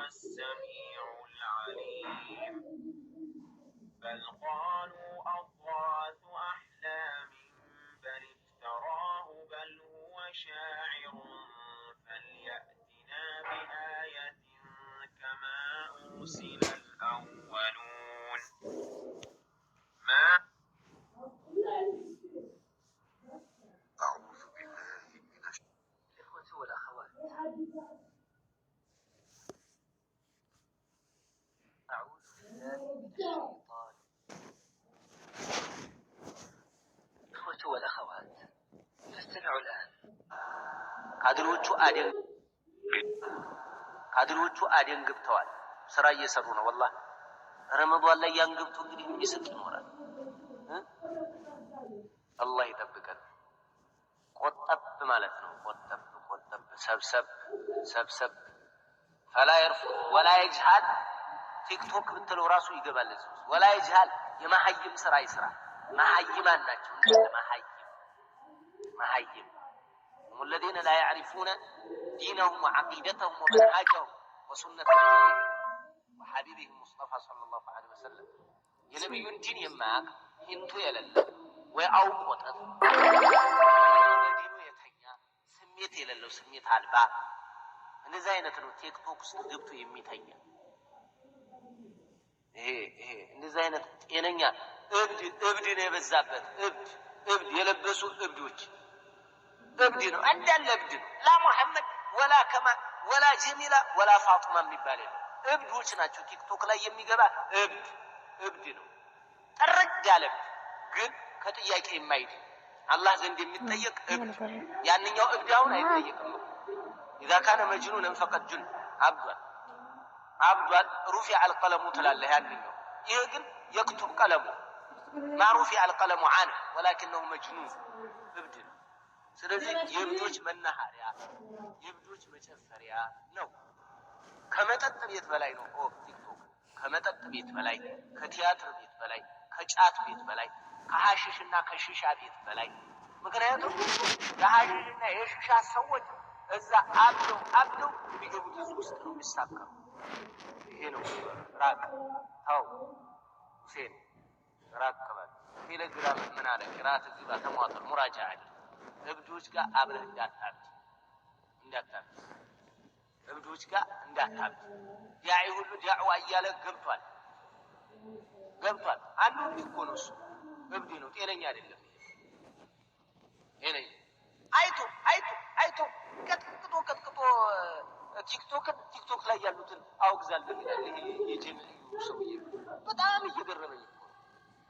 السميع العليم. بل قالوا أضغاث أحلام بل افتراه بل هو شاعر فليأتنا بآية كما أرسل الأولون. ما أعوذ بالله من الإخوة والأخوات، أعوذ بالله من الشيطان. الإخوة والأخوات، فاستمعوا الآن. ካድሬዎቹ አደን ካድሬዎቹ አደን ገብተዋል። ስራ እየሰሩ ነው። ወላሂ ረመዷን ላይ ያን ገብቶ እንግዲህ የሚስቅ ይኖራል። አላህ ይጠብቀን። ቆጠብ ማለት ነው። ቆጠብ ቆጠብ፣ ሰብሰብ ሰብሰብ። فلا يرفث ولا يجهل። ቲክቶክ ብትለው ራሱ ይገባል እዚህ ውስጥ። ولا يجهل የመሀይም ስራ ይስራ። መሀይማን ናቸው እንዳለ መሀይም መሀይም هم الذين لا يعرفون دينهم وعقيدتهم ومنهجهم وسنة نبيهم وحبيبهم مصطفى صلى الله عليه وسلم። የነቢዩን ዲን የማያውቅ፣ ሂንቱ የሌለው ወይ አውቆ ጠፍ በዲኑ የተኛ፣ ስሜት የሌለው፣ ስሜት አልባ እንደዚህ አይነት ነው። ቲክቶክ ውስጥ ገብቶ የሚተኛ ይሄ እንደዚህ አይነት ጤነኛ እብድ እብድ ነው የበዛበት። እብድ እብድ የለበሱ እብዶች እብድ ነው እንዳለ እብድ ነው። لا ሙሐመድ ولا ከማ ولا ጀሚላ ولا ፋጡማ የሚባል የለም። እብዶች ናቸው። ቲክቶክ ላይ የሚገባ እብድ እብድ ነው። ጥርግ ያለ እብድ ግን ከጥያቄ የማይድን አላህ ዘንድ የሚጠየቅ እብድ። ያንኛው እብድ አሁን አይጠየቅም እኮ። إذا كان مجنونا فقد جن፣ አብዷል አብዷል። رفع القلم ትላለህ ያንኛው። ይሄ ግን يكتب قلمه ما رفع القلم عنه ولكنه مجنون እብድ ነው። ስለዚህ የእብዶች መናኸሪያ የእብዶች መጨፈሪያ ነው። ከመጠጥ ቤት በላይ ነው ቲክቶክ። ከመጠጥ ቤት በላይ፣ ከቲያትር ቤት በላይ፣ ከጫት ቤት በላይ፣ ከሐሽሽና ከሽሻ ቤት በላይ። ምክንያቱም የሐሽሽና የሽሻ ሰዎች እዛ አብደው አብደው የሚገቡት እዚህ ውስጥ ነው የሚሳከሩ። ይሄ ነው። ራቅ፣ ተው ሁሴን፣ ራቅ በል። ቴሌግራም ምን አለ? ቅራት ግባ፣ ተሟጠር፣ ሙራጃ አድርግ። እብዶች ጋር አብረህ እንዳታብድ እንዳታብድ፣ እብዶች ጋር እንዳታብድ። ዳዒ ሁሉ ዳዕዋ እያለ ገብቷል ገብቷል። አንዱ እብድ እኮ ነው እሱ፣ እብድ ነው፣ ጤነኛ አይደለም። ጤነኛ አይቶ አይቶ አይቶ ቀጥቅጦ ቀጥቅጦ ቲክቶክን ቲክቶክ ላይ ያሉትን አውግዛለሁ ይላል። ይሄ የጀሚሉ ሰውዬ በጣም እየገረመኝ እኮ ነው።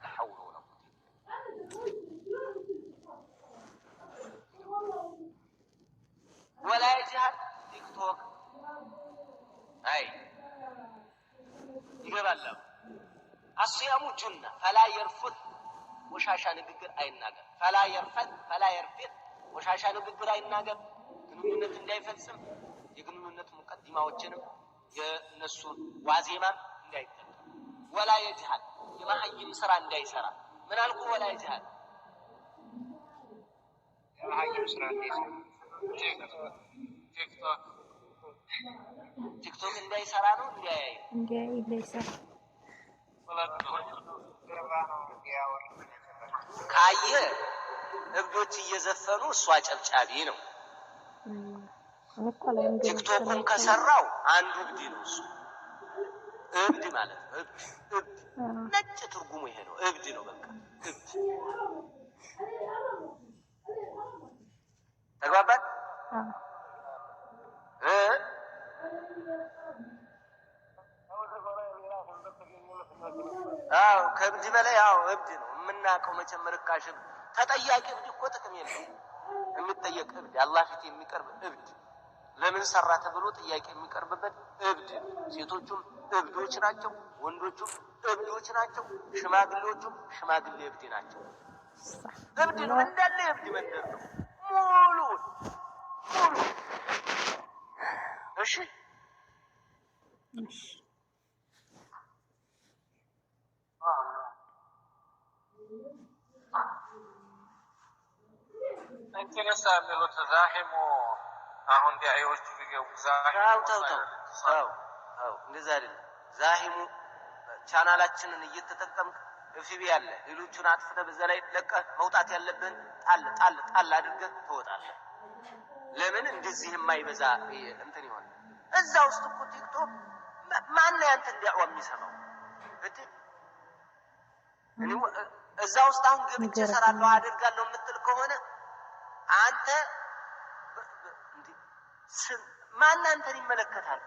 لا حول ولا قوة። ولا يجهل ቲክቶክ አይ ይገባል። الصيام جنة فلا يرفث ቆሻሻ ንግግር አይናገር። فلا يرفث فلا يرفث ቆሻሻ ንግግር አይናገር። ግንኙነት እንዳይፈጽም የግንኙነት ሙቀዲማዎችንም የእነሱን ዋዜማም እንዳይጠቀም። ولا يجهل የመሀይም ስራ እንዳይሰራ። ምን አልኩ? ولا يجهل የመሀይም ስራ እንዳይሰራ። ቲክቶክ። ቲክቶክ እንዳይሰራ ነው እንዲያያይ እንዲያይ እንዳይሰራ። ገባ ነው እንዲያወር። ካየ እብዶች እየዘፈኑ እሱ አጨብጫቢ ነው። እኔ እኮ አላይም ግን ቲክቶኩን ስላይቼ ነው። ከሰራው አንዱ እብድ ነው እሱ። እብድ ማለት ነው። እብድ እብድ ነጭ ትርጉሙ ይሄ ነው። እብድ ነው በቃ እብድ። ተግባባን? እ አዎ ከእብድ በላይ አዎ እብድ ነው የምናውቀው። መቼም ርካሽ እብድ ተጠያቂ እብድ እኮ ጥቅም የለውም። የሚጠየቅ እብድ፣ አላህ ፊት የሚቀርብ እብድ፣ ለምን ሰራ ተብሎ ጥያቄ የሚቀርብበት እብድ። ሴቶቹም እብዶች ናቸው፣ ወንዶቹም እብዶች ናቸው፣ ሽማግሌዎቹም ሽማግሌ እብድ ናቸው። እብድ ነው እንዳለ የእብድ መንደር ነው ሙሉውን ሙሉ። እሺ። እሺ። እንትንሳ የሚሉት ዛሂሙ አሁን ዳዒዎቹ ቢገቡ ዛሂሙ ተው ተው ተው ተው። አዎ እንደዛ አይደለም። ዛሂሙ ቻናላችንን እየተጠቀምክ FB አለ፣ ሌሎቹን አጥፍተህ በዛ ላይ ለቀህ መውጣት ያለብህን ጣል ጣል ጣል አድርገህ ትወጣለህ። ለምን እንደዚህ የማይበዛ እንትን ይሆን? እዛ ውስጥ እኮ ቲክቶክ ማን ነው ያንተን ዳዕዋ የሚሰማው? እንዴ እኔ እዛ ውስጥ አሁን ገብቼ ንገረኝ። እሰራለሁ አደርጋለሁ የምትል ከሆነ አንተ እንዴ ማን አንተን ይመለከታል?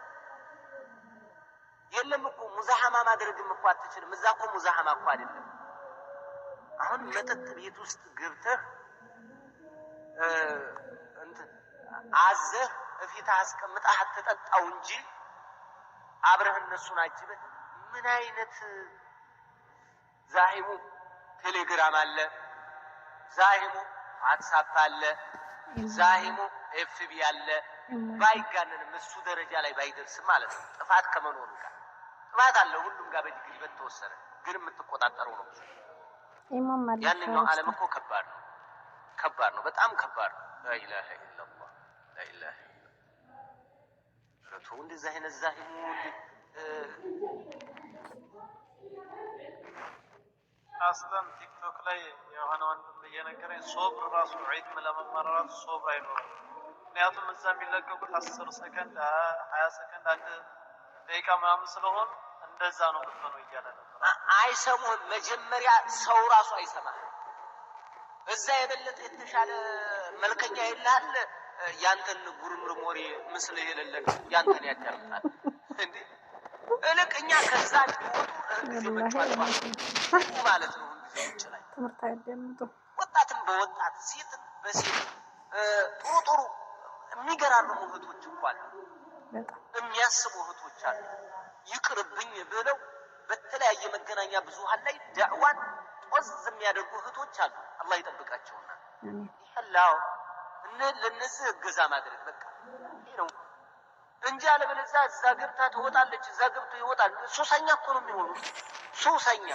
የለም እኮ ሙዛሃማ ማድረግም እኮ አትችልም። እዛ እኮ ሙዛሃማ እኮ አይደለም። አሁን መጠጥ ቤት ውስጥ ገብተህ እንትን አዘህ እፊትህ አስቀምጠህ አትጠጣው እንጂ አብረህ እነሱን አጅበህ ምን አይነት ዛሂሙ ቴሌግራም አለ፣ ዛሂሙ ዋትሳፕ አለ፣ ዛሂሙ FB አለ። ባይጋነንም እሱ ደረጃ ላይ ባይደርስም ማለት ነው። ጥፋት ከመኖሩ ጋር ጥፋት አለ ሁሉም ጋር በዲግሪ በተወሰነ ግን የምትቆጣጠረው ነው ብዙ። ኢሞም አለ ያንኛው ዓለም እኮ ከባድ ነው፣ ከባድ ነው፣ በጣም ከባድ ነው። ላኢላሀ ኢለላህ ላኢላሀ ኢለላህ። ኧረ ተው እንደዚህ አይነት ዛሂሙ አስለን ቲክቶክ ላይ የሆነ ወንድም እየነገረኝ ሶብር ራሱ ዒልም ለመማር ራሱ ሶብር አይኖርም። ምክንያቱም እዛ የሚለቀቁት 10 ሰከንድ፣ 20 ሰከንድ፣ አንድ ደቂቃ ምናምን ስለሆኑ እንደዛ ነው የምትሆነው እያለ ነበር። አይሰሙህም። መጀመሪያ ሰው ራሱ አይሰማህም። እዛ የበለጠ የተሻለ መልከኛ የለሃል። ያንተን ጉርምርም ወሬ ምስልህ የሌለን ያንተን ያዳምጣል እንዴ። እልቅ እኛ ከዛ እንዲወጡ ጊዜ ወላሂ መጫወት እውነት ነው። ማለት ነው። ጊዜ ውጭ ላይ ትምህርት አያዳምጡም። ወጣትም በወጣት ሴትም በሴት ጥሩ ጥሩ የሚገራርሙ እህቶች እኮ አሉ። በጣም የሚያስቡ እህቶች አሉ። ይቅርብኝ ብለው በተለያየ መገናኛ ብዙሃን ላይ ዳዕዋን ጦዝ የሚያደርጉ እህቶች አሉ። አላህ ይጠብቃቸውና አሜን። ይኸላው እነ ለነዚህ እገዛ ማድረግ በቃ ይሄ ነው እንጂ አለበለዚያ እዛ ገብታ ትወጣለች፣ እዛ ገብቶ ይወጣል። ሱሰኛ እኮ ነው የሚሆኑት። ሱሰኛ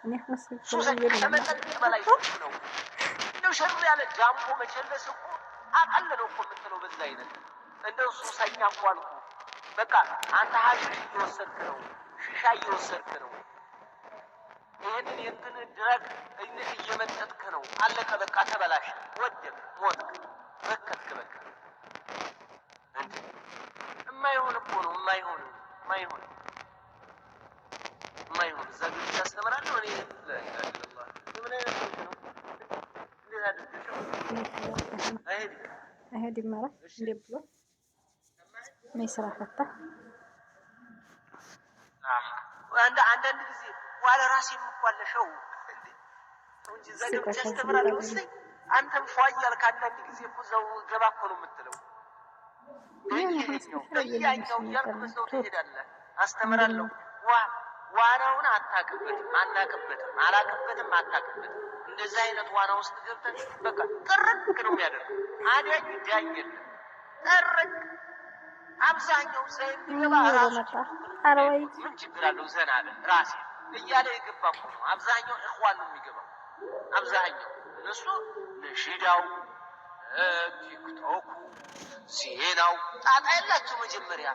እኔ አሁን ስልክ ሱሰኛ ላይ ከመጠጥ በላይ ሱስ ነው። እንደው ሸር ያለ ጃምቦ መቸለስ እኮ አቀል ነው እኮ የምትለው በዛ አይነት እንደው ሱሰኛ እኮ አልኩህ። በቃ አንተ ሀሺሽ እየወሰድክ ነው፣ ሽሻ እየወሰድክ ነው፣ ይህንን የእንትን drug እየመጠጥክ ነው። አለቀ በቃ ተበላሽ፣ ወደቅ፣ ሞትክ፣ በከትክ በቃ። እንዴ የማይሆን እኮ ነው፣ የማይሆን የማይሆን የማይሆን። እዛ ገብቼ አስተምራለሁ እኔ። ላኢላሃ ኢለላህ፣ ምን አይነት ሰዎች ነው? እንዴት አድርገሽ አይሄድም። አይሄድም። ኧረ እንዴ ብሎ እኔ ስራ ፈታ። አንዳንድ ጊዜ ዋለ ራሴም እኮ አለ ሸው እንዴ እንጂ እዛ ገብቼ አስተምራለሁ። እሰይ አንተም ፏ እያልክ አንዳንድ ጊዜ እኮ እዛው ገባ እኮ ነው የምትለው። በይሄኛው በያኛው እያልክ በዛው ትሄዳለህ። አስተምራለሁ ዋ ዋናውን አታውቅበትም፣ አናውቅበትም፣ አላውቅበትም፣ አታውቅበትም። እንደዚህ አይነት ዋና ውስጥ ገብተህ በቃ ጥርቅ ነው የሚያደርገው። አዳኝ ዳኝ የለም፣ ጥርቅ። አብዛኛው እዛ የሚገባ ራሱ መጣ። ኧረ ወይ ምን ችግር አለው ዘና አለ ራሴ እያለ የገባ እኮ ነው። አብዛኛው እኽዋን ነው የሚገባው። አብዛኛው እነሱ ነሺዳው፣ ቲክቶኩ፣ ዜናው ጣጣ የላቸው። መጀመሪያ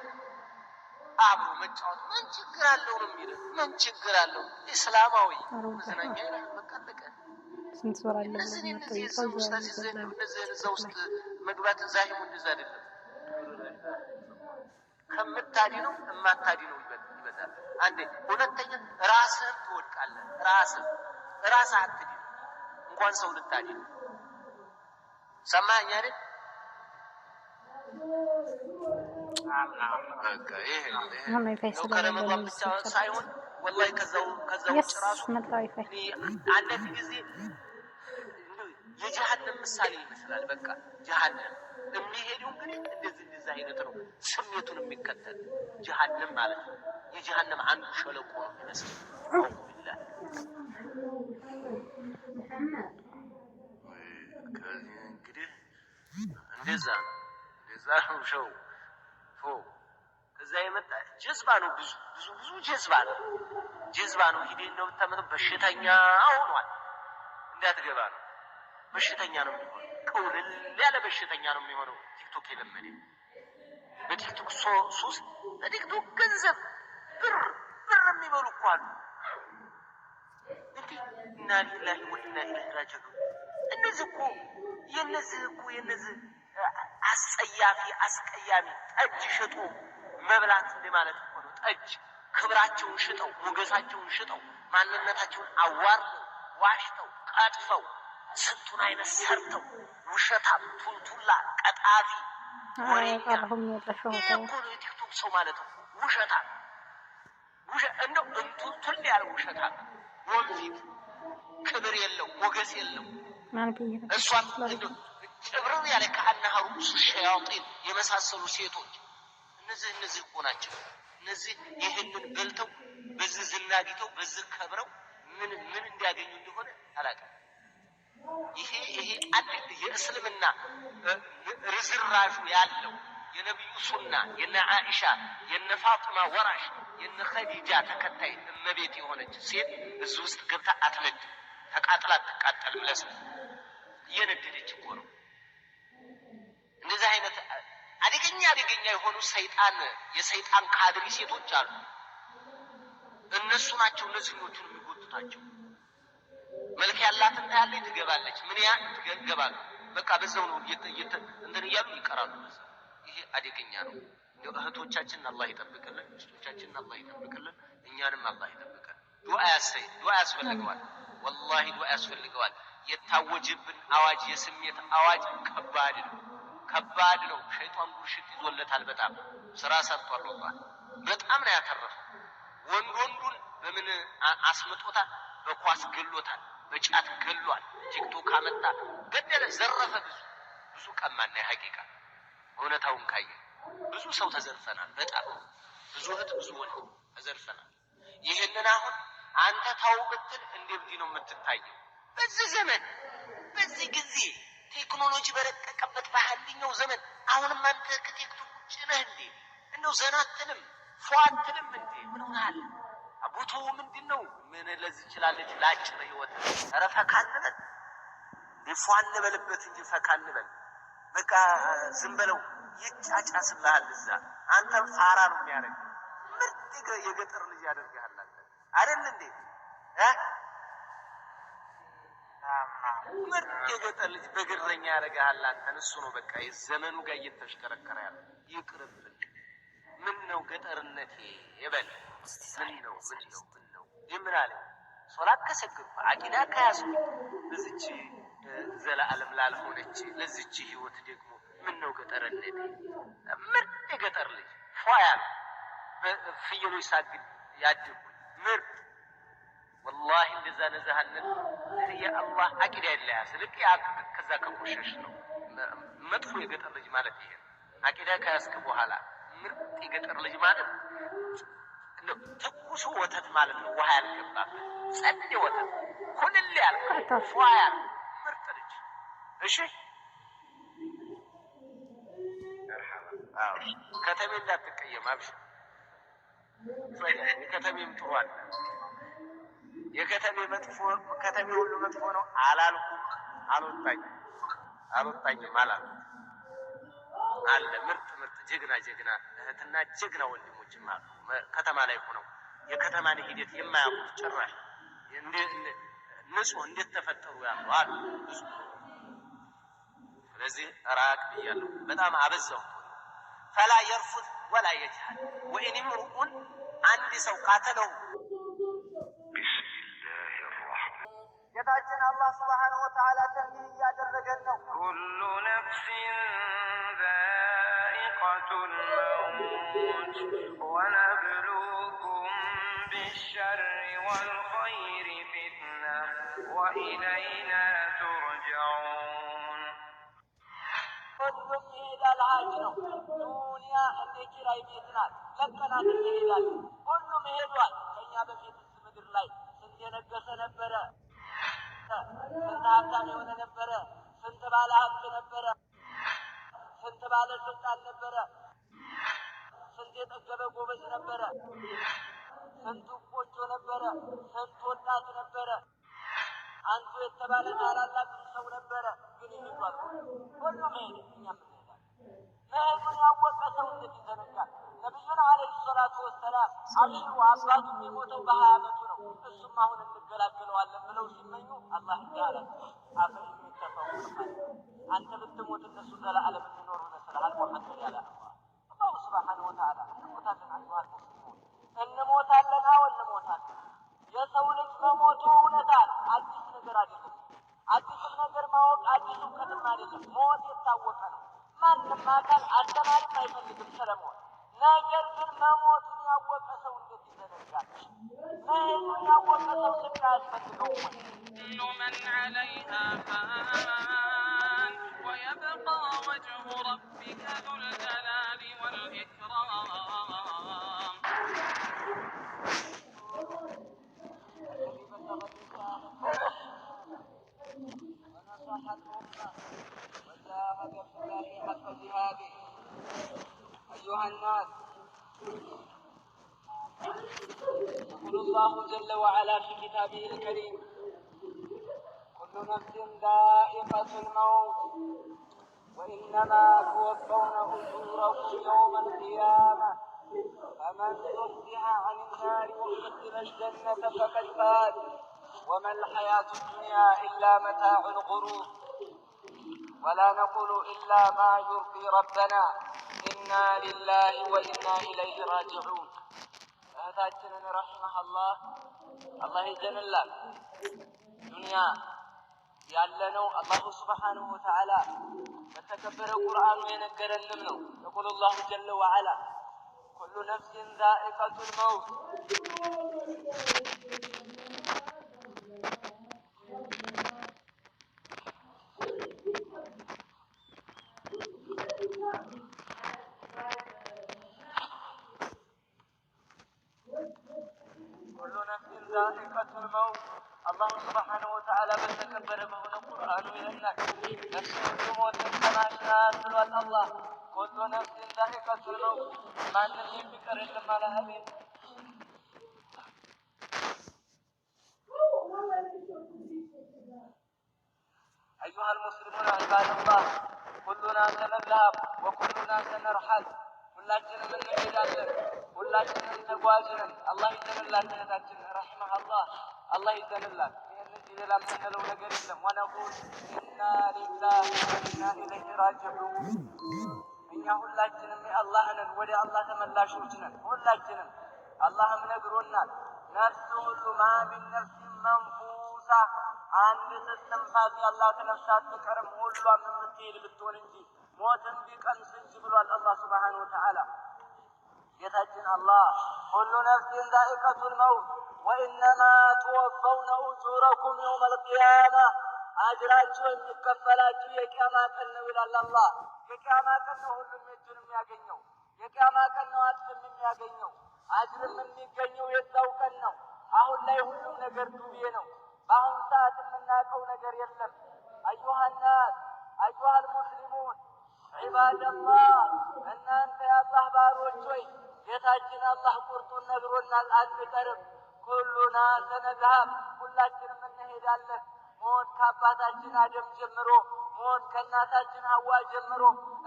አብሮ መጫወት ምን ችግር አለው ነው የሚለው። ምን ችግር አለው? እስላማዊ መዝናኛ ይላል። በቃ አለቀ። ስንት ዞር አለ ብሎ እነዚህን እነዚህ የሚጠይቀው እዛ ውስጥ እነዚህን እዛ ውስጥ መግባት ዛሂሙ እንደዛ አይደለም። ከምታድነው እማታድነው ይበዛል። አንዴ ሁለተኛ ራስህም ትወድቃለህ። ራስህ ራስህ አትድንም እንኳን ሰው ልታድን። ሰማኸኝ አይደል? በቃ ይሄ ይሄ አሁን ዋይፋይ ነው። ስለሌለ ከረመዷን ነው ብቻ የሚሰራው። ሳይሆን ወላሂ ከዛው ውጭ yes ራሱ መጣ ዋይፋይ። እኔ አንዳንድ ጊዜ እንደው የጀሃነም ምሳሌ ይመስላል። በቃ ጀሃነም የሚሄደው እንግዲህ እንደዚህ እንደዚህ አይነት ነው፣ ስሜቱን የሚከተል ጀሃነም ማለት ነው። የጀሃነም አንዱ ሸለቆ ነው የሚመስለው። አዑዙ ቢላህ። ከዚህ እንግዲህ እንደዛ ነው፣ እንደዛ ነው ሸው ቶ ከዛ የመጣ ጀዝባ ነው። ብዙ ብዙ ብዙ ጀዝባ ነው፣ ጀዝባ ነው። ሂዴ እንደው ብታመጣው በሽተኛ ሆኗል። እንዳትገባ ነው። በሽተኛ ነው የሚሆነው። ቅውልል ያለ በሽተኛ ነው የሚሆነው። ቲክቶክ የለመደ በቲክቶክ ሱስ፣ በቲክቶክ ገንዘብ አሉ። እንዴ إنا لله وإنا إليه راجعون። እነዚህ እኮ የነዚህ እኮ የነዚህ አስጸያፊ አስቀያሚ ጠጅ ሽጦ መብላት እንደ ማለት እኮ ነው። ጠጅ ክብራቸውን ሽጠው ሞገሳቸውን ሽጠው ማንነታቸውን አዋርደው ዋሽተው ቀጥፈው ስንቱን አይነት ሰርተው ውሸታም፣ ቱልቱላ፣ ቀጣፊ፣ ወሬኛ። አልቀረሁም የለሽው ይህ እኮ ነው የቲክቶክ ሰው ማለት እኮ ውሸታም፣ እንደው እንቱልቱል ያለ ውሸታም፣ ወንፊት፣ ክብር የለው ሞገስ የለው። ማን ብዬ ነበር? እሷን እንደው ጭብርር ያለ كأنها رءوس الشياطين የመሳሰሉ ሴቶች እነዚህ እኮ ናቸው። እነዚህ ይህንን በልተው በዚህ ዝና አግኝተው በዚህ ከብረው ምን ምን እንዲያገኙ እንደሆነ አላውቅም። ይሄ አንድ የእስልምና ርዝራዡ ያለው የነቢዩ ሱና የነ ዓኢሻ የነ ፋጢማ ወራሽ የነ ኸዲጃ ተከታይ እመቤት የሆነች ሴት እዚህ ውስጥ ገብታ አትነድም። ተቃጥላ አትቃጠልም። ለሰው እየነደደች እኮ ነው። እንደዚህ አይነት አደገኛ አደገኛ የሆኑ ሰይጣን የሰይጣን ካድሪ ሴቶች አሉ። እነሱ ናቸው እነዚህኞቹን የሚጎትታቸው። መልክ ያላትን ታያለች፣ ትገባለች። ምን ያ ትገባሉ። በቃ በዛው ነው እንትን እያሉ ይቀራሉ። በዛው ይሄ አደገኛ ነው። እንደው እህቶቻችንን አላህ ይጠብቅልን፣ ሚስቶቻችንን አላህ ይጠብቅልን፣ እኛንም አላህ ይጠብቀን። ዱዓ ያሰይ ዱዓ ያስፈልገዋል። ወላሂ ዱዓ ያስፈልገዋል። የታወጀብን አዋጅ የስሜት አዋጅ ከባድ ነው፣ ከባድ ነው። ሸይጣን ጉርሽት ይዞለታል። በጣም ስራ ሰርቷል። ወላሂ በጣም ነው ያተረፈው። ወንድ ወንዱን በምን አስምጦታል? በኳስ ገሎታል፣ በጫት ገሏል። ቲክቶክ አመጣ፣ ገደለ፣ ዘረፈ። ብዙ ብዙ ቀማና የሐቂቃ እውነታውን ካየ ብዙ ሰው ተዘርፈናል። በጣም ብዙ እህት ብዙ ወንድ ተዘርፈናል። ይህንን አሁን አንተ ተው ብትል እንደ እብድ ነው የምትታየው። በዚህ ዘመን በዚህ ጊዜ ቴክኖሎጂ በረቀቀበት በአንደኛው ዘመን አሁንም አንተ ከቲክቶክ ውጭ ነህ እንዴ? እንደው ዘና አትልም ፏ አትልም እንዴ? ምን ሆነሃል? አቦቶ ምንድን ነው? ምን ለዚህ ይችላለች ለአጭር ህይወት። ኧረ ፈካ እንበል እንዴ፣ ፏ እንበልበት እንጂ ፈካ እንበል። በቃ ዝም በለው ይጫጫስልሃል። እዛ አንተም ፋራ ነው የሚያደርግ ምርጥ የገጠር ልጅ ያደርግሃል። አንተ አይደል እንዴ እ ምርጥ የገጠር ልጅ በግረኛ ያደርግሃል አንተን። እሱ ነው በቃ የዘመኑ ጋር እየተሽከረከረ ያለ። ይቅርብን። ምን ነው ገጠርነቴ ይበል። ምን ነው ምን ነው ምን ነው ይህ ምን አለ? ሶላት ከሰገድኩ አቂዳ ከያዝኩ ለዚች ዘለዓለም ላልሆነች ለዚች ህይወት ደግሞ ምን ነው ገጠርነቴ። ምርጥ የገጠር ልጅ ፏ ያለ ፍየሎች ሳግድ ያደግኩኝ ምርጥ ወላሂ እንደዛ ነዛሃነት የአላህ አቂዳ የለያዝ ልክ ከዛ ከቆሸሽ ነው መጥፎ የገጠር ልጅ ማለት ይሄ ነው። አቂዳ ከያዝክ በኋላ ምርጥ የገጠር ልጅ ማለት እንደው ትኩሱ ወተት ማለት ነው። ውሃ ያልገባበት ጸድ ወተት ኩልል ያለ ፏ ያለ ምርጥ ልጅ። እሺ አዎ፣ ከተሜ እንዳትቀየም አብሽር። የከተሜም ጥሩ አለ። የከተሜ መጥፎ ከተሜ ሁሉ መጥፎ ነው አላልኩም። አልወጣኝም አልወጣኝም አላልኩም። አለ ምርጥ ምርጥ ጀግና ጀግና እህትና ጀግና ወንድሞችም አሉ። ከተማ ላይ ሆነው የከተማን ሂደት የማያውቁት ጭራሽ ንጹህ እንዴት ተፈጠሩ ያሉ አሉ ብዙ። ስለዚህ ራቅ ብያለሁ። በጣም አበዛሁት። فلا يرفث ولا يجهل وإن امرؤ አንድ ሰው قاتله ጌታችን አላህ سبحانه وتعالى تنبيه እያደረገን ነው። كل نفس ذائقة الموت ونبلوكم بالشر والخير فتنة وإلينا ترجعون። ሁሉም ይሄዳል፣ ሀጅ ነው። ዱንያ እንደ ኪራይ ቤት ናት። ለቀናት እንሄዳለን። ሁሉም ሄዷል። ከእኛ በፊት እዚህ ምድር ላይ ስንት የነገሰ ነበረ፣ ስንት ሀብታም የሆነ ነበረ፣ ስንት ባለ ሀብት ነበረ፣ ስንት ባለ ስልጣን ነበረ፣ ስንት የጠገበ ጎበዝ ነበረ፣ ስንቱ ቆንጆ ነበረ፣ ስንት ወጣት ነበረ፣ አንቱ የተባለ ታላላቅ ሰው ነበረ። ግን ይሄዷል፣ ሁሉም ሄደ፣ እኛም እንሄዳለን። መሄዱን ያወቀ ሰው እንዴት ይዘነጋል? ነቢዩን ዓለይሂ ሰላቱ ወሰላም አብሽሩ አባቱ የሞተው በ20 ዓመቱ ነው፣ እሱም አሁን እንገላገለዋለን ብለው ሲመኙ አላህ እንዲህ አላቸው፣ أفإن مت فهم الخالدون፣ አንተ ብትሞት እነሱ ዘለዓለም የሚኖሩ ይመስልሃል ሙሐመድ? ያለ አላህ الله سبحانه وتعالى። እንሞታለን፣ أيها المسلمون፣ እንሞታለን። አዎ እንሞታለን። የሰው ልጅ መሞቱ እውነታ ነው፣ አዲስ ነገር አይደለም። አዲስም ነገር ማወቅ አዲስ እውቀትም አይደለም። ሞት የታወቀ ነው። ማንም አካል አስተማሪም አይፈልግም ስለሞት። ነገር ግን መሞቱን ያወቀ ሰው እንዴት ይዘነጋል? መሄዱን ያወቀ ሰው ስንቅ አያስፈልገውም ወይ? كل من عليها فان ويبقى وجه ربك ذو الجلال والإكرام. الذي بلغ الرسالة ونصح الأمة وجاهد في الله حق جهاده. أيها الناس، يقول الله جل وعلا في كتابه الكريم: كل نفس ذائقة الموت وإنما توفون أجوركم يوم القيامة فمن زحزح عن النار وأدخل الجنة فقد فاز وما الحياة الدنيا إلا متاع الغرور. ولا نقول إلا ما يرضي ربنا. إنا لله وإنا إليه راجعون። እህታችንን رحمها الله፣ አላህ ይዘንላት። ዱንያ ያለነው الله سبحانه وتعالى በተከበረ ቁርአኑ የነገረንም ነው። يقول الله جل وعلا: كل نفس ذائقة الموت። كل نفس ذائقة الموت። الله سبحانه وتعالى በተከበረ በሆነ ቁርአኑ ይለናል። ነፍስ ሁሉ ሞትን ቀማሽ ናት ብሏል አላህ። كل نفس ذائقة الموت፣ ማንም የሚቀር የለም አለ ሀቢብ። أيها المسلمون عباد الله، كلنا سنذهب وكلنا سنرحل። ሁላችንም እንሄዳለን። ሁላችንም ተጓዥ ነን። አላህ ይዘንላት እህታችን رحمها الله፣ አላህ ይዘንላት። ይህን እንጂ ሌላ የምንለው ነገር የለም። ونقول إنا لله وإنا إليه راجعون። እኛ ሁላችንም የአላህ ነን፣ ወደ አላህ ተመላሾች ነን። ሁላችንም አላህም ነግሮናል። ነፍስ ሁሉ ما من نفس منفوسة፣ አንድ እስትንፋስ ያላት ነፍስ አትቀርም፣ ሁሏም የምትሄድ ብትሆን እንጂ ሞትን ቢቀምስ እንጂ ብሏል አላህ سبحانه وتعالى። ጌታችን አላህ كل نفس ذائقة الموت وإنما توفون أجوركم يوم القيامة፣ አጅራችሁ የሚከፈላችሁ የቅያማ ቀን ነው ይላል አላህ። የቅያማ ቀን ነው ሁሉም የእጁን የሚያገኘው። የቅያማ ቀን ነው አጥፍም የሚያገኘው፣ አጅርም የሚገኘው የዛው ቀን ነው። አሁን ላይ ሁሉም ነገር ዱቤ ነው። በአሁን ሰዓት የምናውቀው ነገር የለም። أيها الناس، أيها المسلمون عباد الله፣ እናንተ የአላህ ባሮች ሆይ፣ ጌታችን አላህ ቁርጡን ነግሮናል፣ አንቀርም። كلنا سنذهب፣ ሁላችንም እንሄዳለን። ሞት ከአባታችን አደም ጀምሮ፣ ሞት ከእናታችን ሐዋ ጀምሮ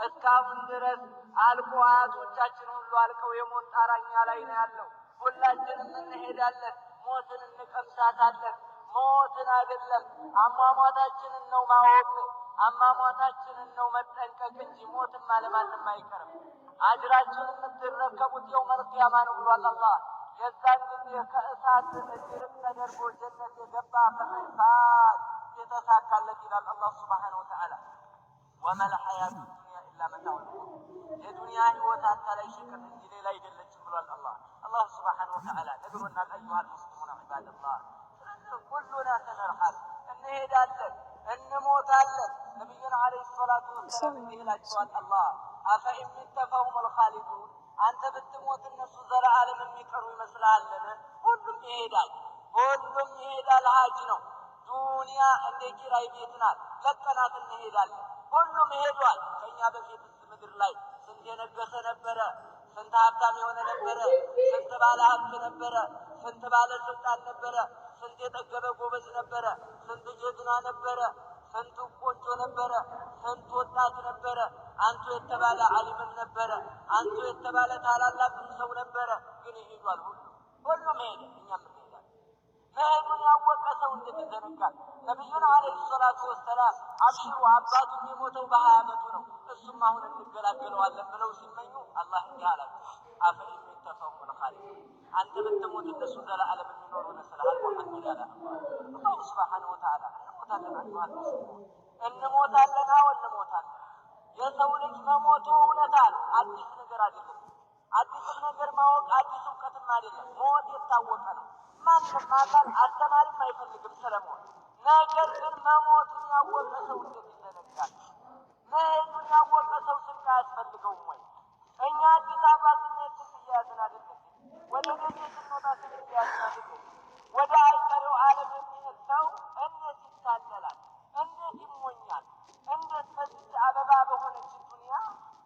እስካሁን ድረስ አልቆ አያቶቻችን ሁሉ አልቀው የሞት ጣራኛ ላይ ነው ያለው። ሁላችንም እንሄዳለን። ሞትን እንቀምሳታለን። ሞትን አይደለም አሟሟታችንን ነው ማወቅ፣ አሟሟታችንን ነው መጠንቀቅ እንጂ ሞትማ ለማንም አይቀርም። አጅራችሁን የምትረከቡት يوم القيامة ነው ብሏል አላህ። የዛን ጊዜ ከእሳት እንዲርቅ ተደርጎ ጀነት የገባ فقد فاز፣ የተሳካለት ይላል አላህ سبحانه وتعالى። وما الحياة الدنيا إلا متاع الغرور፣ የዱንያ ህይወት አታላይ ሸቀጥ እንጂ ሌላ አይደለችም ብሏል አላህ። አላህ سبحانه وتعالى ነግሮናል። أيها المسلمون عباد الله፣ ስለዚህ كلنا سنرحل፣ እንሄዳለን፣ እንሞታለን። ነቢዩን عليه الصلاة والسلام እንዲህ ይላቸዋል አላህ፣ أفإن مت فهم الخالدون፣ አንተ ብትሞት እነሱ ዘለዓለም የሚቀሩ ይመስልሃልን? ሁሉም ይሄዳል። ሁሉም ይሄዳል። ሀጅ ነው። ዱንያ እንደ ኪራይ ቤት ናት። ለቀናት እንሄዳለን። ሁሉም ሄዷል። ከእኛ በፊት ምድር ላይ ስንት የነገሰ ነበረ? ስንት ሀብታም የሆነ ነበረ? ስንት ባለ ሀብት ነበረ? ስንት ባለ ስልጣን ነበረ? ስንት የጠገበ ጎበዝ ነበረ? ስንት ጀግና ነበረ? ስንት ቆንጆ ነበረ? ስንት ወጣት ነበረ? አንቱ የተባለ ዓሊምም ነበረ። አንቱ የተባለ ታላላቅም ሰው ነበረ። ግን ይሄዷል። ሁሉም ሄደ፣ እኛም እንሄዳለን። መሄዱን ያወቀ ሰው እንዴት ይዘነጋል? ነቢዩን ዓለይሂ ሰላቱ ወሰላም አብሽሩ አባቱም የሞተው በ20 ዓመቱ ነው፣ እሱም አሁን እንገላገለዋለን ብለው ሲመኙ አላህ እንዲህ አላቸው፣ أفإن مت فهم الخالدون፣ አንተ ብትሞት እነሱ ዘለዓለም የሚኖሩ ይመስልሃል? ሙሐመድ አለ الله سبحانه وتعالى። እንሞታለን፣ أيها المسلمون እንሞታለን። አዎ እንሞታለን። የሰው ልጅ መሞቱ እውነታ ነው፣ አዲስ ነገር አይደለም። አዲስም ነገር ማወቅ አዲስ እውቀትም አይደለም። ሞት የታወቀ ነው። ማንም አካል አስተማሪም አይፈልግም ስለሞት። ነገር ግን መሞቱን ያወቀ ሰው እንዴት ይዘነጋል? መሄዱን ያወቀ ሰው ስንቅ አያስፈልገውም ወይ? እኛ አዲስ አበባ ስንሄድ ስንቅ እየያዝን አይደለም? ወደ ደሴ ስንወጣ ስንቅ እየያዝን አይደለም? ወደ አይቀሬው ዓለም የሚሄድ ሰው እንዴት ይታለላል? እንዴት ይሞኛል? እንዴት በዚች አበባ በሆነች ዱንያ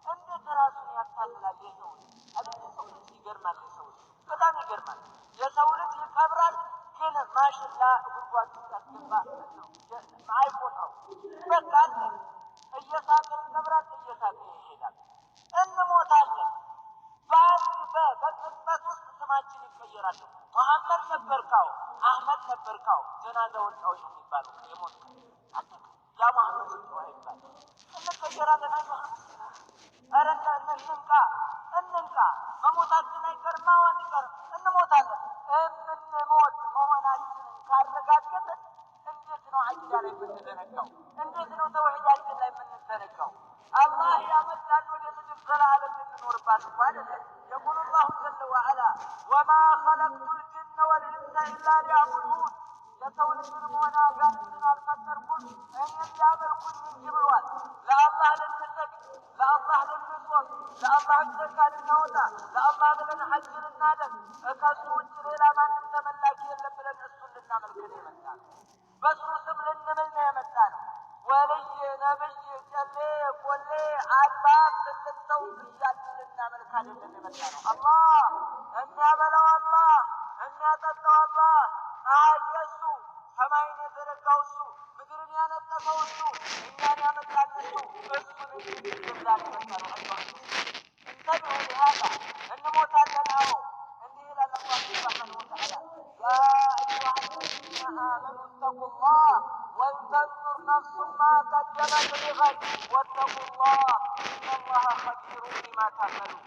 እንዴት ራሱን ያታልላል? የሰው ልጅ አቤት፣ የሰው ልጅ ይገርማል። የሰው ልጅ በጣም ይገርማል። የሰው ልጅ ይቀብራል፣ ግን ማሽላ ጉድጓድ ውስጥ ያስገባ አይቆጥረው። በቃ አለ እየሳቀ ይቀብራል፣ እየሳቀ ይሄዳል። እንሞታለን። በአንድ በቅጽበት ውስጥ ስማችን ይቀየራል። መሐመድ ነበርካው፣ አህመድ ነበርካው፣ ጀናዛ ወጣው ነው የሚባለው የሞት ያ መሐመድ ወጣው አይባልም። እንቀየራለን። አይዞህ ኧረ እንንቃ፣ እንንቃ። መሞታችን አይቀርም፣ አዎ አንቀርም፣ እንሞታለን። እምንሞት መሆናችንን ካረጋገጥን እንዴት ነው አቂዳ ላይ የምንዘነጋው? እንዴት ነው ተውሂዳችን ላይ የምንዘነጋው? አላህ ያመጣን ወደ ምድር ዘላለም ልንኖርባት እኮ አይደለም። يقول الله جل وعلا وما خلقت الجن والإنس إلا ليعبدون፣ የሰው ልጅንም ሆነ አጋንንትን አልፈጠርኩም እኔን ሊያመልኩኝ እንጂ ብሏል። ለአላህ ልንሰግድ፣ ለአላህ ልንጾም፣ ለአላህ ዘካ ልናወጣ፣ ለአላህ ብለን ሐጅ ልናደርግ፣ ከእሱ ውጭ ሌላ ማንም ተመላኪ የለም ብለን እሱን ልናመልክ ነው የመጣነው። በእሱ ስም ልንምል ነው የመጣነው። ወልይ፣ ነብይ፣ ጨሌ፣ ቆሌ፣ አባት፣ ትልቅ ሰው እያልን ልናመልክ አይደለም የመጣነው። አላህ የሚያበላው አላህ፣ የሚያጠጣው አላህ፣ ፀሐይ የእሱ፣ ሰማይን የዘረጋው እሱ፣ ምድርን ያነጠፈው እሱ፣ እኛን ያመጣን እሱ፣ እሱን እንድንገዛ ነው የመጣነው። انتبهوا لهذا፣ እንሞታለን። አዎ እንዲህ ይላል አላህ سبحانه وتعالى يا أيها الذين آمنوا اتقوا الله ولتنظر نفس ما قدمت لغد واتقوا الله إن الله خبير بما تعملون።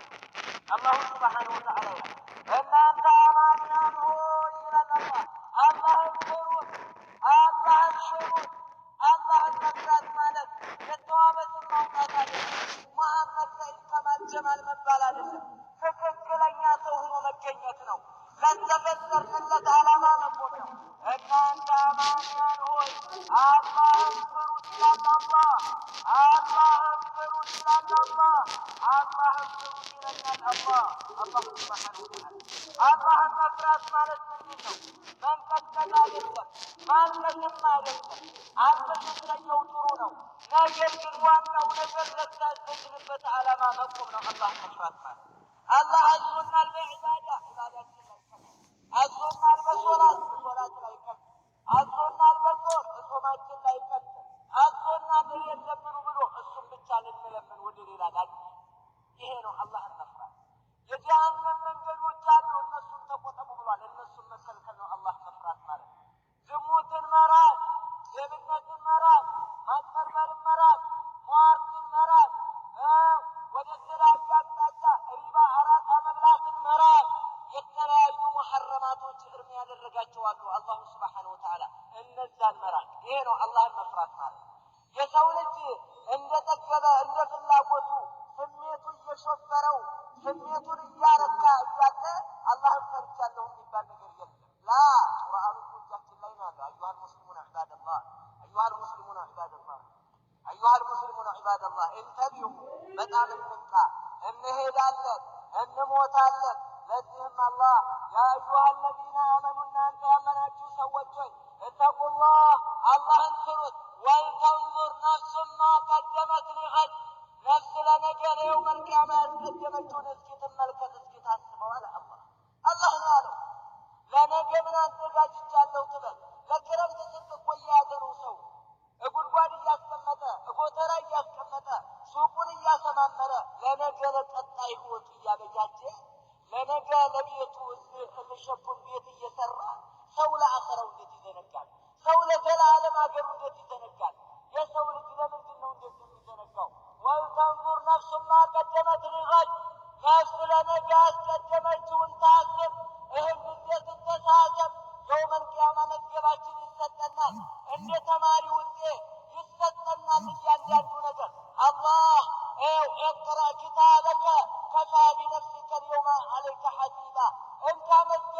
الله سبحانه وتعالى ይላል እናንተ አማንያን ሆይ ይላል አላህ፣ አላህን ፍሩት፣ አላህን ፍሩት። አላህን መፍራት ማለት የተዋበ ስም ማውጣት አይደለም። መሐመድ ሰዒድ ከማል ጀማል መባል አይደለም። ትክክለኛ ሰው ሆኖ መገኘት ነው። ለተፈጠርንለት ዓላማ መቆም ነው። እናንተ አማንያን ሆይ አላህን ፍሩት ይላል አላህ። አላህን ፍሩት ይላል አላህ። አላህን ፍሩት ይለናል አላህ። الله سبحانه وتعالى አላህን መፍራት ማለት ምንድን ነው? መንቀጥቀጥ አይደለም፣ ማልቀስም አይደለም። አልቅስ ሰየው ጥሩ ነው። ነገር ግን ዋናው ነገር ለታዘዝንበት ዓላማ መቆም ነው። አላህን መፍራት ማለት አላህ አዞናል በዒባዳ ዒባዳችን ላይ ከፍ፣ አዞናል በሶላት ሶላት ላይ ከፍ፣ አዞናል በጾም ጾማችን ላይ ከፍ፣ አዞናል እኔን ለምኑ ብሎ እሱም ብቻ ልንለምን ወደ ሌላ ላል። ይሄ ነው አላህን መፍራት። የጀሃነም መንገዶች አሉ፣ እነሱን ተቆጠቡ ብሏል። እነሱን መከልከል ነው አላህ መፍራት ማለት። ዝሙትን መራቅ፣ ሌብነትን መራቅ፣ ማጭበርበርን መራቅ፣ ሟርትን መራቅ፣ ወደ ተለያዩ አቅጣጫ ሪባ፣ አራጣ መብላትን መራቅ፣ የተለያዩ ሙሐረማቶች እርም ያደረጋቸው አሉ الله سبحانه وتعالى እነዛን መራቅ። ይሄ ነው አላህን መፍራት ማለት። የሰው ልጅ እንደጠገበ እንደ ፍላጎቱ ስሜቱ እየሾፈረው ስሜቱን እያረካ እያለ አላህን ፈርቻለሁ የሚባል ነገር የለም። لا ቁርአኑ እኮ እጃችን ላይ ነው ያለው። أيها المسلمون عباد الله፣ أيها المسلمون عباد الله፣ أيها المسلمون عباد الله انتبهوا፣ በጣም እንንቃ። እንሄዳለን፣ እንሞታለን። ለዚህም አላህ يا أيها الذين آمنوا እናንተ ያመናችሁ ሰዎች ሆይ اتقوا الله አላህን ፍሩት። ولتنظر نفس ما قدمت لغد ነፍስ ለነገ ለ يوم القيامة ያስቀደመችውን እስኪ ትመልከት፣ እስኪ ታስበው አለ አላህ። አላህ ነው ያለው። ለነገ ምን አዘጋጅቻለሁ ትበል። ለክረምት ስንቅ እኮ እየያዘ ነው ሰው እጉድጓድ እያስቀመጠ እጎተራ እያስቀመጠ ሱቁን እያስ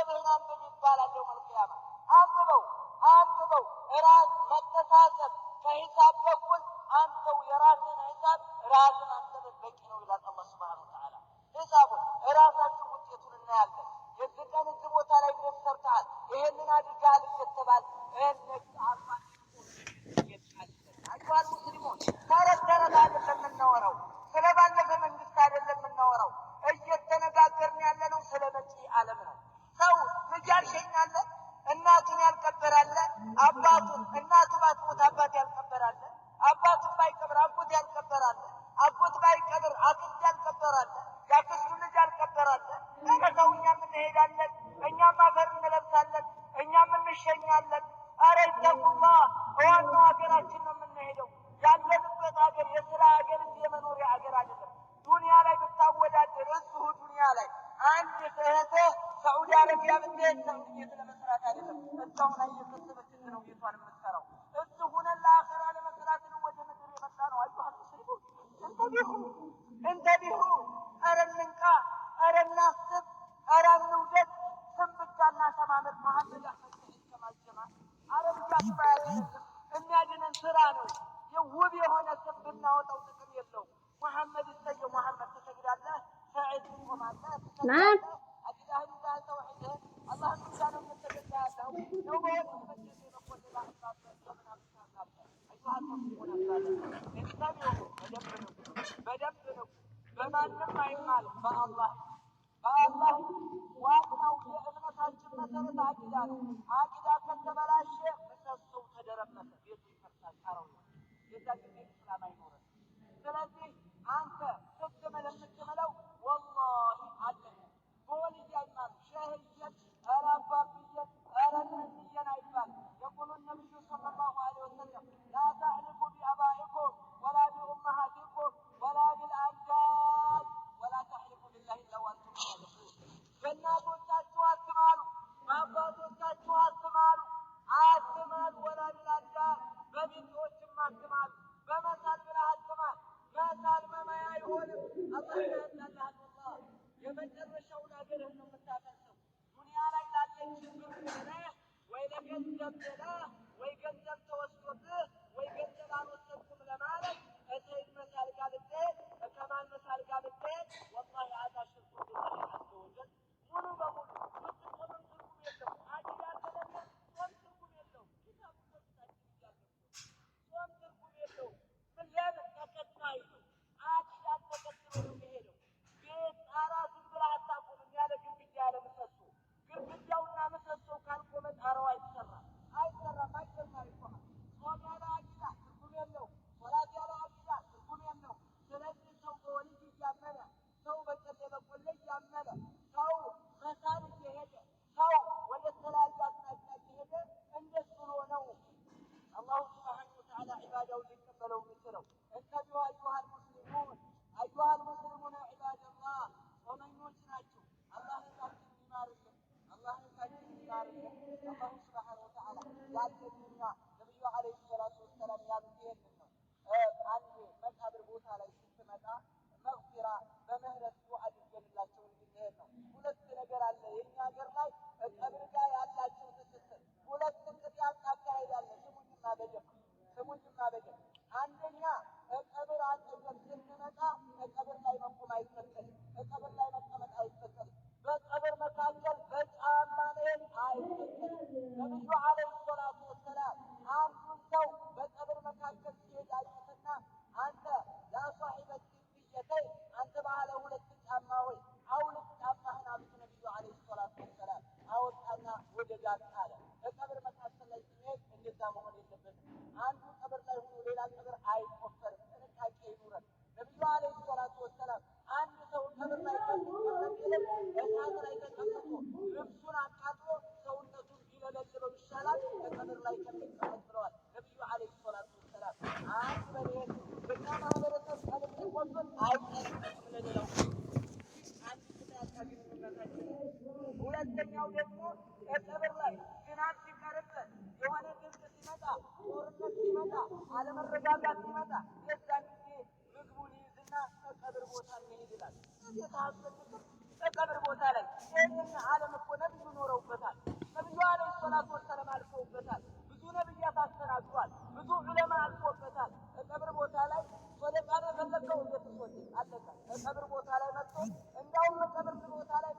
መዝገብህን አንብብ ይባላል። የውመል ቂያማ አንብበው አንብበው። ራስ መተሳሰብ ከሂሳብ በኩል አንተው የራስህን ሂሳብ ራስን አንተ በቂ ነው ይላል አላህ ሱብሓነሁ ወተዓላ። ሂሳቡን ራሳችሁ ውጤቱን እናያለን። የዚህ ቀን እዚህ ቦታ ላይ እንዴት ሰርተሃል፣ ይሄንን አድርገሃል እየተባል አዩሃል ሙስሊሞች፣ ተረት ተረት አይደለም የምናወራው፣ ስለ ባለፈ መንግስት አይደለም የምናወራው። እየተነጋገርን ያለነው ስለ መጪ ዓለም ነው። ሰው ልጅ ያልሸኛለ፣ እናቱን ያልቀበራለ፣ አባቱን እናቱ ባትሞት አባት ያልቀበራለ፣ አባቱን ባይቀብር አጎት ያልቀበራለ፣ አጎት ባይቀብር አክስት ያልቀበራለ፣ የአክስቱ ልጅ ያልቀበራለ። ኧረ ተው፣ እኛም እንሄዳለን፣ እኛም አፈር እንለብሳለን፣ እኛም እንሸኛለን። ኧረ ይተቁላህ፣ ዋናው ሀገራችን ነው የምንሄደው። ያለንበት ሀገር የስራ ሀገር እንጂ የመኖሪያ ሀገር አይደለም። ዱንያ ላይ ብታወዳደር እዚሁ ዱንያ ላይ አንድ እህትህ ሳዑዲ አረቢያ ብትሄድ ሳዑዲ ቤት ለመስራት አይደለም፣ እዛው ላይ እየከሰበች ነው ቤቷን የምትሰራው። እዚሁ ሆነን ለአኸራ ለመስራት ነው ወደ ምድር የመጣ ነው። አዩሃል ሙስሊሙን እንተቢሁ እንተቢሁ። ኧረ እንንቃ፣ ኧረ እናስብ፣ ኧረ እንውደድ። ስም ብቻ እናሰማምር። መሐመድ አሕመድ ሰዒድ ከማል ጀማ አረብያ ስም አያድነንም። የሚያድነን ስራ ነው። ውብ የሆነ ስም ብናወጣው ጥቅም የለውም። መሐመድ ይሰየው። መሐመድ ትሰግዳለህ፣ ሰዒድ ትቆማለህ፣ ትሰግዳለህ። አቂዳህን ይዘሃል፣ ተውሒድህን አላህን ብቻ ነው የምትገዛ ያለው ነው። በወንድ መቼ በቆሌ አዩሃል ሙስሊሙን አባለ እንተቢሁ፣ በደንብ ንቁ፣ በደንብ ንቁ። በማንም አይማልም፣ በአላህ በአላህ። ዋናው የእምነታችን መሰረት አቂዳ ነው። አቂዳ ከተበላሸ ምሰሶው ተደረመሰ፣ ቤቱ ይፈርሳል፣ ጣራው የዛ ጊዜ እስላም አይኖርም። ስለዚህ አንተ ስትምል የምትምለው ወላሂ አለኝ በወልይ አይማልም፣ ሸህየን ኧረ አባብየን ኧረ እንንየን አይባልም። የቁሉ ነቢዩ ሰለላሁ ዐለይሂ ወሰለም ላ ተሕሊፉ ቢአባኢኩም ወላ ቢኡመሃቲኩም ወላ ቢልአንዳድ ወላ ተሕሊፉ ቢላሂ ኢላ ወአንቱም ሳዲቁን። በእናቶቻችሁ አትማሉ፣ በአባቶቻችሁ አትማሉ፣ አትማሉ። ወላ ቢልአንዳድ በቢጤዎችም አትማሉ። በመሳል ብለህ አትማል። መሳል መማያ አይሆንም። አላህ ያጣልሃል። ወላሂ የመጨረሻውን ሀገርህን ነው የምታፈርሰው። ዱንያ ላይ ላለች ብር ብለህ ወይ ለገንዘብ ብለህ ወይ ገንዘብ ተወስዶብህ ወይ ገንዘብ አልወሰድኩም ለማለት እሰይድ መሳል ጋር ብትሄድ ከማል መሳል ጋር ብትሄድ ወላሂ አዛ ሽርኩ ቢላሂ ዐዘ ወጀል ሙሉ በሙሉ ብትጾምም ትርጉም የለውም። አቂዳ ከሌለ ጾም ትርጉም የለውም። ኪታቡ በፊታችን እያለ ጾም ትርጉም የለውም። ምን ለምን ተከታይ ነው። አቂዳን ተከትሎ ነው የሚሄደው። ቤት ጣራ ዝም ብለህ አታቆምም ያለ ግድግዳ ያለ ምሰሶ። ግድግዳውና ምሰሶው ካልቆመ ጣራው አይሰራም፣ አይሰራም፣ አይሰራም ይቆማል። ጾም ያለ አቂዳ ትርጉም የለውም። ሶላት ያለ አቂዳ ትርጉም የለውም። ስለዚህ ሰው በወልይ እያመነ፣ ሰው በጨሌ በቆሌ እያመነ፣ ሰው መሳል እየሄደ፣ ሰው ወደ ተለያዩ አቅጣጫ እየሄደ እንደሱ ብሎ ነው አላሁ ስብሓነሁ ወተዓላ ዒባዳውን ሊቀበለው የሚችለው። እንተቢሁ አዩሃል ሙስሊሙን፣ አዩሃል ሙስሊሙን ዒባደላህ፣ ጾመኞች ናቸው። አላህ እታችን ይማርልን፣ አላህ እታችን ይማርልን። አላሁ ስብሓነሁ ወተዓላ ያለንና ነቢዩ ዓለይሂ ሰላቱ ወሰላም ያሉት ይሄንን ነው። አንድ መቃብር ቦታ ላይ ስትመጣ መግፊራ በምህረት ዱዓ አድርገንላቸው እንድንሄድ ነው። ሁለት ነገር አለ የኛ ሀገር ላይ ቀብር ጋር ያላቸው ትስስር ሁለት ቅጥ ያጣ አካሄድ አለ። ስሙኝማ በደንብ ስሙኝማ በደንብ። አንደኛ ቀብር አጠገብ ስንመጣ ቀብር ላይ መቆም አይፈቀድም። ቀብር ላይ መቀመጥ አይፈቀድም። በቀብር መካከል በጫማ መሄድ አይፈቀድም። ነቢዩ ዓለይሂ ሰላቱ ወሰላም አንዱን ሰው በቀብር መካከል ሲሄድ አዩትና አንተ ያ ሷሒበ ጅብየተይ፣ አንተ ባለ ሁለት ጫማ ሆይ አውልቅ ጫማህን አሉት። ነቢዩ ዓለይሂ ሰላቱ ወሰላም አወጣና ወደ ዳር ጣለ። በቀብር መካከል ላይ ስንሄድ እንደዛ መሆን የለበትም። አንዱ ቀብር ላይ ሆኖ ሌላ ቀብር አይቆፈርም። ጥንቃቄ ይኑረን። ነቢዩ ዓለይሂ ሰላቱ ወሰላም አንድ ሰው ቀብር ላይ ከሚቀመጥ ይልቅ እሳት ላይ ተቀምጦ ልብሱን አቃጥሎ ሰውነቱን ቢለበልበው ይሻላል ከቀብር ላይ ከሚቀመጥ ብለዋል ነቢዩ ዓለይሂ ሰላቱ ወሰላም። አንድ በሌ በኛ ማህበረሰብ ቀብር ሲቆፈር አይጠነቀቅም ለሌላው አንድ ቅጥ ያጣ ግንኙነታችን ነው። ሁለተኛው ደግሞ ቀብር ላይ ዝናብ ሲቀርበት፣ የሆነ ድርቅ ሲመጣ፣ ጦርነት ሲመጣ፣ አለመረጋጋት ሲመጣ የዛን ጊዜ ምግቡን ይይዝና ከቀብር ቦታ እንሂድ ይላል። እንዴት አያስፈልግም? በቀብር ቦታ ላይ ይህንን ዓለም እኮ ነብዩ ኖረውበታል። ነብዩ ዓለይሂ ሰላቱ ወሰላም አልፈውበታል። ብዙ ነብያት አስተናግዷል። ብዙ ዑለማ አልፎበታል። በቀብር ቦታ ላይ ሶደቃ ነው የፈለግከው፣ ቤት አለቀ። በቀብር ቦታ ላይ መጥቶ እንዳውም በቀብር ቦታ ላይ